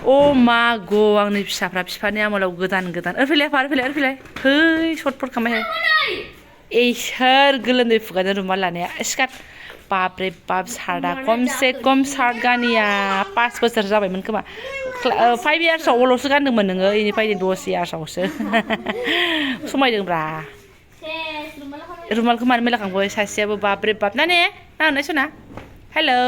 Oh my god, आंनि फिसाफ्रा फिफानि आमोलाव गोदान ओरफैलाय है शर्टफोर खालामबाय इसोर गोलोमदै फुगाजों रुमाल लानाया स्कार्ट बाप रे बाप सार्टआ खमसे खम सार्ट गानिया 5 बोसोर जाबायमोन खोमा 5 इयार्सआवल'सो गानदोंमोन नोङो इनिफ्राय 10 इयार्सआवसो समायदोंब्रा रुमालखौ मानो मेलाखांबाय सासेयाबो बाप रे बाप नाने नांनाय सना हेलौ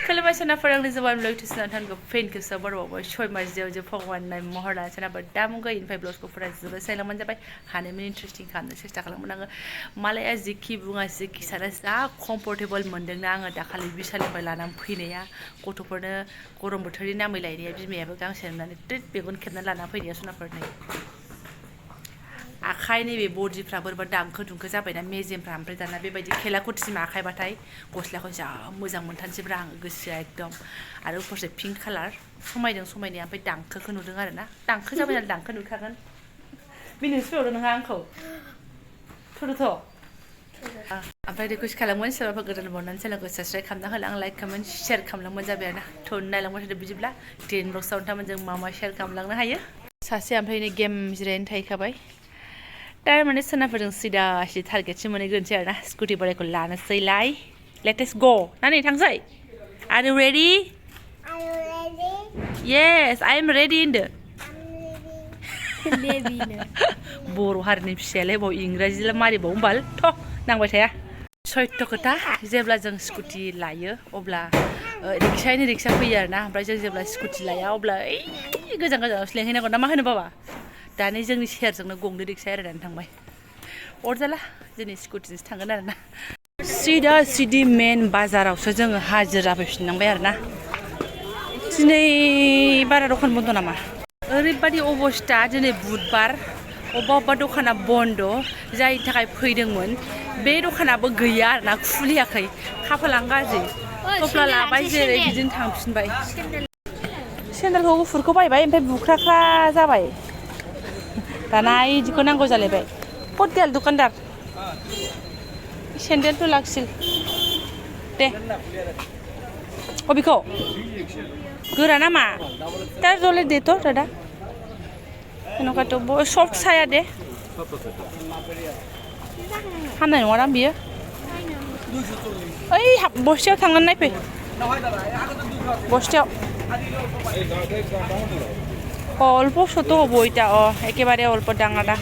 खुलुमबाय सोनाफोर आंनि जबानब्लग टिउसनाव थांगौ फेनखौ बर'बावबाय सय माजियाव जे भगवान नाय महरा सोनाबा दामुगा इनिफ्राय ब्लाउसखौ फुरा जोबोद सायलांबानो जाबाय हानायमानि इन्टारेस्टिं खालामनो सेस्था खालामगोन आङो मालाया जिखि बुङा जिखि सारा जा कम्फर्टेबल मोन्दोंना आङो दाखालि बिशालनिफ्राय लानानै फैनाया गथ'फोरनो गरम बोथोरनि नामै लायनाया बिमायाबो गांसे नुनानै ट्रिट बेगन खेबनानै लाना फैनाया सोनाफोरनि आखाइ नैबे बडिफ्रा बोरैबा दांखो दुंखो जाबायना मेजेमफ्रा ओमफ्राय दाना बेबायदि खेला खथिमा आखाइबाथाय गस्लाखौ जा मोजां मोनथारनोसैब्रा आङो गोसोआ एकदम आरो उपरसे पिंक कालार समायदों समायनाया ओमफ्राय दांखोखौ नुदों आरो ना दांखो जाबाय नालाय दांखो नुखागोन मिनिनोसो फैबावदों नोंहा आंखौ थुदोथ' ओमफ्राय रिकुवेस्ट खालामगोन सोरबाफोर गोदान बावनानै चेनेलखौ साबस्क्राइब खालामना होला आं लाइक कमेन्ट शेयार खालामलांबानो जाबाय आरो ना थ' नायलांबाय थादो बिदिब्ला टेन ब्लग्सआव नोंथांमोन जों मा शेयार खालामलांनो हायो सासे ओमफ्राय नै गेम जिरायनो थाहैखाबाय तारमाने सोनाफोरजों सिदा टारगेटसिम मोनहैग्रोनोसै आरो ना स्कुटि बोरायखौ लानोसैलाय लेट्स गो नानै थांसै are you ready yes I am ready होनदो बर' हारिनि फिसायालाय बाव इंराजिलाय मारिबावो बाल थ' नांबाय थाया सयथ' खोथा जेब्ला जों स्कुटि लायो अब्ला रिक्सायैनो रिक्सा फैयो आरो ना ओमफ्राय जों जेब्ला स्कुटि लाया अब्ला ओइ गोजान गोजानावसो लेंहैनांगौ ना मा होनो बाबा दानि जोंनि सेरजोंनो गंनै रिक्सा एरायनानै थांबाय अरजाला दिनै स्कुटिजोंसो थांगोन आरो ना सिदा सिदि मेन बाजारावसो जोङो हाजिरा फैफिननांबाय आरो ना दिनै बारा दखान बन्द' नामा ओरैबायदि अबस्था दिनै बुधबार अबेबा दखाना बन्द' जायनि थाखाय फैदोंमोन बे दखानाबो गैया आरो ना खुलियाखै खाफालानो गाज्रि थफ्ला लाबाय जेरै बिदिनो थांफिनबाय सेन्देलखौ गुफुरखौ बायबाय ओमफ्राय बुख्राख्रा जाबाय दाना इदिखौ नांगौ जालायबाय पटियाल दखानदार सेन्देलथ' लागसिल दे अबेखौ गोरा नामा दा जले दे थ' दादा এনেকুৱাটো सफ्ट साया दे हामनाय नङादां बियो ओइ बस्तायाव थांनानै नायफै बस्तायाव অল্প ছোট হবো এটা একেবারে অল্প ডাঙাটা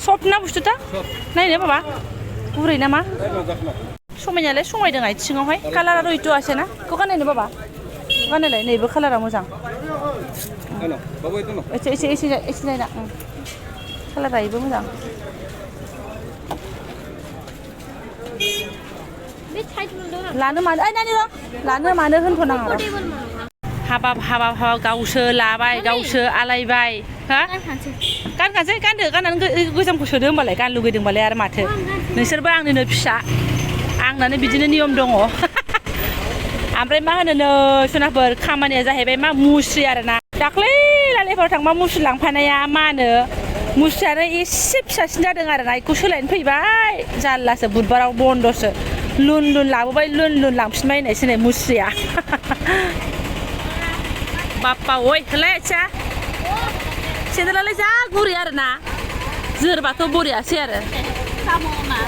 সফট না বুঝতুটা নাই রে বাবা গুरै নাमा समायनायालाय समायदों आथिङावहाय कालार आरो इटु आसे ना बेखौ गाननायनो बाबा गाननायलाय नैबे कालारा मोजां एसे नायना कालारा इबो मोजां लानो मानो ओइ नानि र' लानो मानो होनथ'नाङा हाबाब गावसो लाबाय गावसो आलायबाय हा गानखानोसै गाननानै गोजामखौ सोदो होमबालाय गान लुगैदोंबालाय आरो माथो नोंसोरबो आंनिनो फिसा आंनानो बिदिनो नियम दङ ओमफ्राय मा होनो नो सोनाफोर खामानिया जाहैबाय मा मुस्रि आरोना दाख्लै लालेफोराव थांबा मुस्रि लांफानाया मा होनो मुस्रियानो एसे फिसासिन जादों आरोना बेखौ सोलायनो फैबाय जारलासो बुधबाराव बन्द'सो लुन लाबोबाय लुन लांफिनबाय होननायसो नै मुस्रिया बाप्पा ओइ होलाय आथिया सेन्देलालाय जा गुरै आरोना जोरबाथ' बरियासै आरो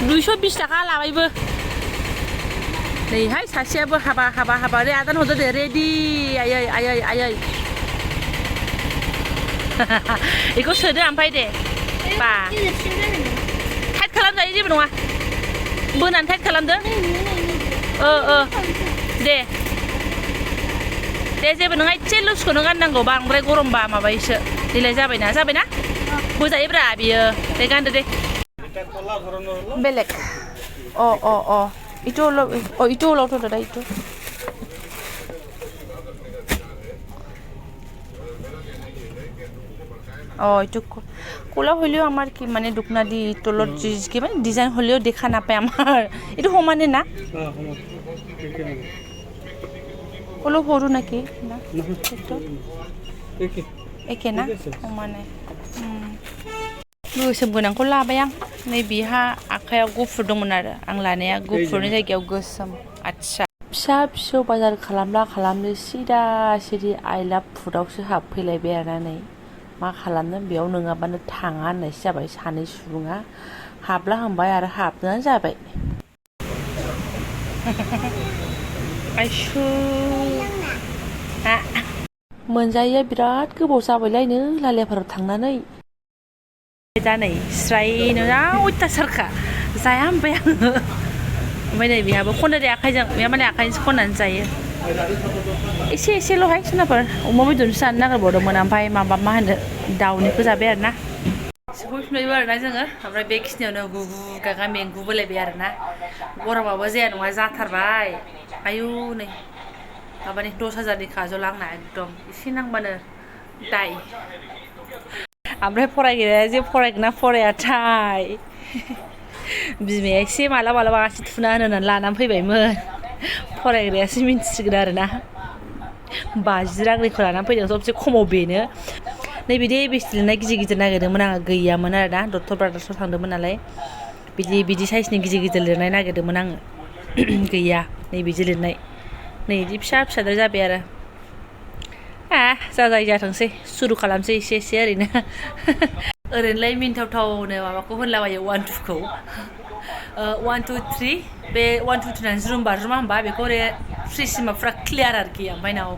220 थाखा लाबायबो नैहाय सासेयाबो हाबा रे आदान हरदो दे रेडि आयै बेखौ सोदो ओमफ्राय दे बा टाइट खालामजायो जेबो नङा बोनानै टाइट खालामदो दे जेबो नङा एसे लुजखौनो गाननांगौ बांद्राय गरमबा माबायोसो देलाय जाबायना बोजायोब्रा बियो दे गानदो दे बेलेग इटु ওলাওতো দাদা ইটু ইটু কোলা হলেও আমার কি মানে দুকনা দি তলত কি মানে ডিজাইন হলেও দেখা নাপায় আমার ইটু সমানে না অলপ সৰু নাকি না একে না সমানে गोसोम गोनांखौ लाबाय आं नै बिहा आखायाव गुफुर दंमोन आरो आं लानाया गुफुरनि जायगायाव गोसोम आच्छा फिसा फिसौ बाजार खालामला खालामनो सिदा सिदि आइ लाभ फुडआवसो हाबफैलायबाय आरोना नै मा खालामनो बेयाव नङाबानो थाङा होननायसो जाबाय सानै सुबुङा हाबला हांबाय आरो हाबनानै जाबाय आइसु मोनजायो बिराद गोबाव जाबायलायनो लालियाफोराव थांनानै दा नै स्रायनो जा अयथासारखा जाया होनबाय आङो ओमफ्राय नै बेहाबो खननो दे आखाइजों बेहा माने आखाइजोंसो खननानै जायो एसे एसेल'हाय सोनाफोर अमा बेदरसो जानो नागिरबावदोंमोन ओमफ्राय माबा मा होनो दाउनिखौ जाबाय आरोना सफैफिनबायबो आरोना जोङो ओमफ्राय बेखिनियावनो गुगु गागा मेंगुबोलायबाय आरोना गरमाबो जाया नङा जाथारबाय आयु नै माबानि 10,000नि खाजल आंना एकदम एसे नांबानो दाय ओमफ्राय फरायग्राया जे फरायगोन ना फरायाथाय बिमाया एसे मालाबा आसि थुना होनानै लानानै फैबायमोन फरायग्रायासो मिन्थिसिगोन आरोना 50 रांनिखौ लानानै फैदों सबसे खमाव बेनो नैबिदि बेसे लिरनाय गिदिर नागिरदोंमोन आङो गैयामोन आरोना डक्टर ब्रादार्सआव थांदोंमोन नालाय बिदि साइजनि गिदिर लिरनाय नागिरदोंमोन आङो गैया नैबिदि लिरनाय नै बिदि फिसाद्राय जाबाय आरो जाजायो जाथोंसै सुरु खालामसै एसे ओरैनो ओरैनोलाय मिन्थावथावनो माबाखौ होनलाबायो 1 2खौ 1 2 3 बे 1 2 3 ज्रुम बाज्रुमा होनबा बेखौ ओरै 3 सिमा फुरा क्लियार आरोखि ओमफ्राय नाव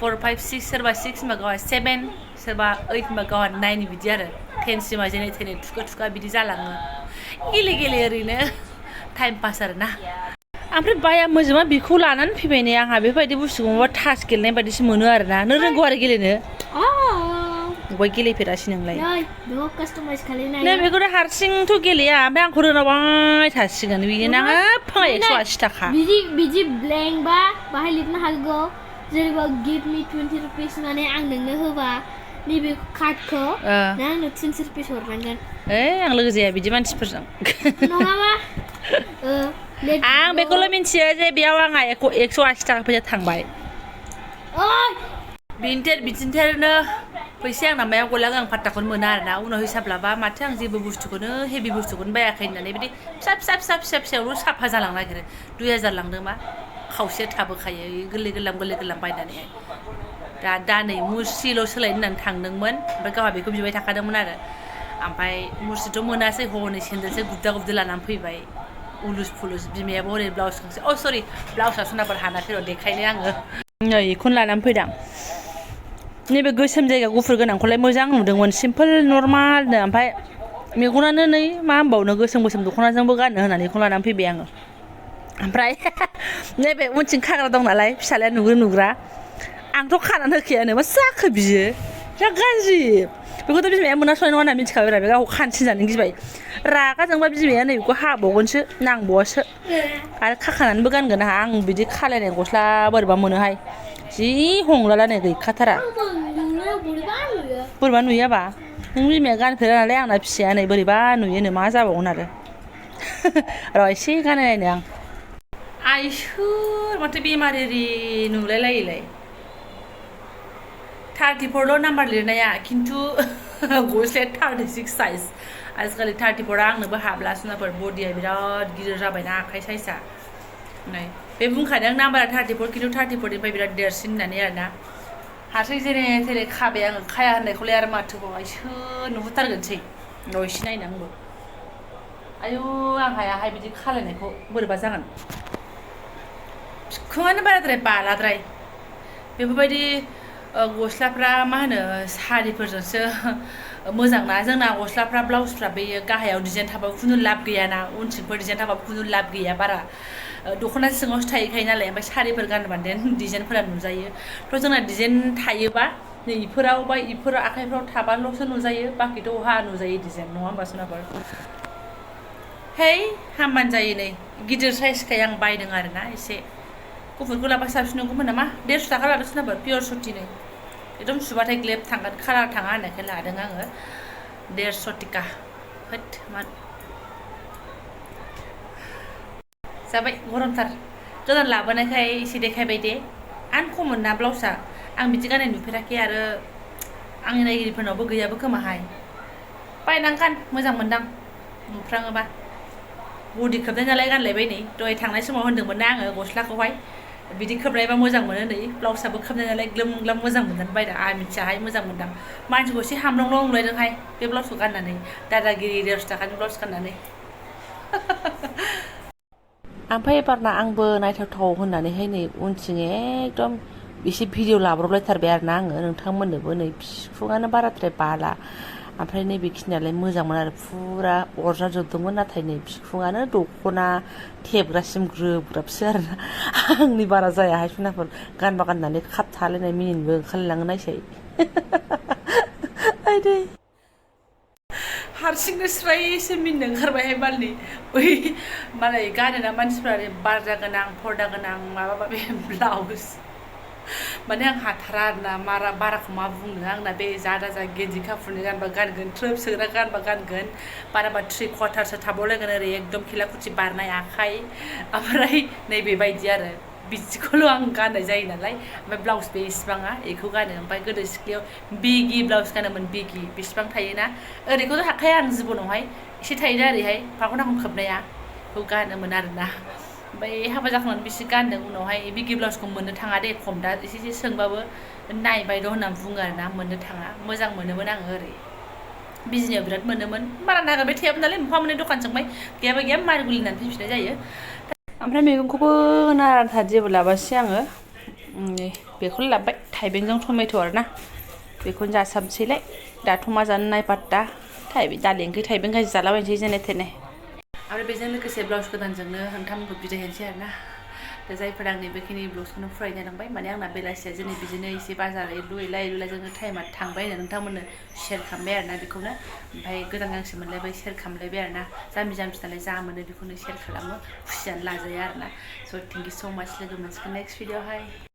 4 5 6 सोरबा 6 होनबा गावहा 7 सोरबा 8 होनबा गावहा 9 बिदि आरो 10 सिमा जेने थेने थुका बिदि जालाङो गेले ओरैनो टाइम पास आरोना ओमफ्राय बाया मोजोमा बेखौ लानानै फैबाय ने आंहा बेफोरबायदि बुस्थुखौ माबा थास गेलेनाय बायदिसो मोनो आरोना नों रोंगौ आरो गेलेनो बबाय गेलेफेरासै नोंलाय नै बेखौथ' हारसिंथ' गेलेया ओमफ्राय आंखौ रोंदावबाय थासिगोन बिनो नाङा फाङा 180 थाखा बिदि ब्लेंक बा बाहाय लिरनो हागौ जेनेबा गिभ मी 20 रुपिस होननानै आं नोंनो होबा नैबे कार्डखौ नों आंनो 20 रुपिस हरनांगोन आं लोगो जाया बिदि मानसिफोरजों नङाबा आं बेखौल' मिन्थियो जे बेयाव आंहा 180 थाखा फैसा थांबाय बिदिनो फैसाया आंना मायाव गलाङो आं फात्ताखौनो मोना आरोना उनाव हिसाब लाबा माथो आं जेबो बुस्थुखौनो हेभि बुस्थुखौनो बायाखै होननानै बिदि फिसायावनो साफा जालांनो नागिरो 2000 लांदोंबा खावसे थाबोखायो गोरलै गोरलाम बायनानैहाय दा नै मुस्रिल' सोलायनो होननानै थांदोंमोन ओमफ्राय गावहा बेखौ बिबाय थाखादोंमोन आरो ओमफ्राय मुस्रिथ' मोनासै हनै सेन्देलसो गुद्दा लानानै फैबाय उलुस फुलुस बिमायाबो हरै ब्लाउस गांसे सरि ब्लाउसआ सोनाफोर हानाखै र' देखायनो आङो नै बेखौनो लानानै फैदां नैबे गोसोम जायगा गुफुर गोनांखौलाय मोजां नुदोंमोन सिम्पोल नर्मालनो ओमफ्राय मेगनानो नै मा होनबावनो गोसोम दख'नाजोंबो गाननो होननानै बेखौ लानानै फैबाय आङो ओमफ्राय नैबे उनथिं खाग्रा दं नालाय फिसालाया नुग्रा आंथ' खानानै होखायानो मा जाखो बियो जा गाज्रि बेखौथ' बिमाया मोनास'नाय नङा होनना मिथिखाबाय बे गावखौ खानसिन जानो गिबाय रागा जोंबा बिमाया नै बेखौ हाबावगोनसो नांबावासो आरो खाखानानैबो गानगोन आं बिदि खालायनाय गस्ला बोरैबा मोनोहाय जि हंलालानो गैखाथारा बोरैबा नुयाबा नों बिमाया गानफेरा नालाय आंना फिसाया नै बोरैबा नुयोनो मा जाबावगोन आरो र' एसे गाननायनो आं आइसोर माथो बेमारि नुलायलायोलाय 34ल' नाम्बार लिरनाया खिन्थु गस्लाया 36 साइज आजिखालि 34 आंनोबो हाब्ला सोनाफोर बडिया बिराद गिदिर जाबायना आखाइ साइजआ नै बे बुंखादों नाम्बारा 34 खिन्थु 34निफ्राय बिराद देरसिन होननानै आरोना हारसिं जेरै खाबाय आङो खाया होननायखौलाय आरो माथोबाव आइसोर नुहुरथारगोनसै र' एसे नायनो आंबो आयु आं हायाहाय बिदि खालायनायखौ बोरैबा जागोन बिखुङानो बाराद्राय बालाद्राय बेफोरबायदि गस्लाफ्रा मा होनो सारिफोरजोंसो मोजां ना जोंना गस्लाफ्रा ब्लाउसफ्रा बेयो गाहायाव डिजाइन थाबाबो खुनु लाब गैयाना उनथिंफोर डिजाइन थाबाबो खुनु लाब गैया बारा दख'ना सिङावसो थाहैखायो नालाय ओमफ्राय सारिफोर गानोबानो देन डिजाइनफोरा नुजायो थ' जोंना डिजाइन थायोबा नै इफोराव बा इफोराव आखाइफ्राव थाबाल'सो नुजायो बाखिथ' अहा नुजायो डिजाइन नङा होमबा सोनाफोर है हामबानो जायो नै गिदिर साइजखाय आं बायदों आरोना एसे गुफुरखौ लाबा साबसिन नंगौमोन नामा 150 थाखा लादों सोनाफोर पियर सुतिनो एकदम सुबाथाय ग्लेब थांगोन कालार थाङा होननायखाय लादों आङो 150 टिका होद मा जाबाय गरमथार गोदान लाबोनायखाय एसे देखायबाय दे आनकमन ना ब्लाउसआ आं बिदि गाननाय नुफेराखै आरो आंनि नायगिरिफोरनावबो गैयाबो खोमाहाय बायनांगोन मोजां मोनदां नुफ्राङोबा बडि खोबनाय नालाय गानलायबाय नै दहाय थांनाय समाव होन्दोंमोन ना आङो गस्लाखौहाय बिदि खोबनायबा मोजां मोनो नै ब्लाउसाबो खोबनाय नालाय ग्लोम ग्लाम मोजां मोननानै बायदों आं मिथियाहाय मोजां मोनदां मानसिखौ एसे हामलं नुलायदोंहाय बे ब्लाउसखौ गाननानै दादागिरि 150 थाखानि ब्लाउस गाननानै ओमफ्राय एबारना आंबो नायथावथाव होननानैहाय नै उनथिं एकदम एसे भिडिअ लाब्रबलायथारबाय आरो ना आङो नोंथांमोननोबो नै बिखुङानो बाराद्राय बाला ओमफ्राय नै बेखिनियालाय मोजांमोन आरो फुरा अरजाजोबदोंमोन नाथाय नै बिखुङानो दख'ना थेबग्रासिम ग्रोब ग्राबसो आरो ना आंनि बारा जायाहाय सनाफोर गानबा गाननानै खाब थालायनाय मिनिनोबो ओंखारलाङो नायसाय आयदै हारसिंनो स्रायसो मिनिनो ओंखारबायहाय बालनि बै मालाय गानोना मानसिफ्रा बारजा गोनां पर्दा गोनां माबा माबि ब्लाउस माने आं हाथारा आरोना बाराखौ मा बुंनो आंना बे जादा जा गेन्जि कापुरनि गानबा गानगोन थ्रोब सोग्रा गानबा गानगोन बाराबा 3/4सो थाबावलायगोन ओरै एकदम खिलाखुथि बारनाय आखाइ ओमफ्राय नैबेबायदि आरो बिदिखौल' आं गाननाय जायो नालाय ओमफ्राय ब्लाउस बे इसिबाङा बेखौ गानो ओमफ्राय गोदो सिख्लायाव बिगि ब्लाउस गानोमोन बिगि बेसिबां थायोना ओरैखौथ' हाखाया आं जिबनावहाय एसे थायोना ओरैहाय फाखनाखौ खोबनाया बेखौ गानोमोन आरोना ओमफ्राय हाबा जाखांनानै बिसोर गानदों उनावहाय बिगि ब्लाउसखौ मोननो थाङा दे खम दा एसे एसे सोंबाबो नायबाय र' होननानै बुङो आरोना मोननो थाङा मोजां मोनोमोन आङो ओरै बिजनियाव बिराद मोनोमोन बारा नागिरबाय थायामोन नालाय मोनफा मोननै दखान सोंबाय गैयाबा गैया मारगुलि होननानै फैफिननाय जायो ओमफ्राय मैगंखौबो नाराथार जेबो लाबासै आङो बेखौनो लाबोबाय थाइबेंजों टमेट' आरोना बेखौनो जासाबसैलाय दाथ' मा जानो नायपात्ता दालि ओंख्रि थाइबें गाज्रि जालाबायनोसै जेने थेने आरो बेजों लोगोसे ब्लाउस गोदानजोंनो नोंथांमोनखौ बिदाय होनोसै आरोना दा जायफोरा आंनि बेखिनि ब्लाउसखौनो फरायनो नांबाय माने आंना बेलासिया दिनै बिदिनो एसे बाजार लुयलाजोंनो टाइमा थांबाय होननानै नोंथांमोननो शेयार खालामबाय आरोना बेखौनो ओमफ्राय गोदान गांसे मोनलायबाय शेयार खालामलायबाय आरोना जाम्बि नालाय जा मोनो बेखौनो शेयार खालामो खुसियानो लाजाया आरोना स' थेंक इउ स' माच लोगो मोनसिगोन नेक्स्ट भिडिअ'आवहाय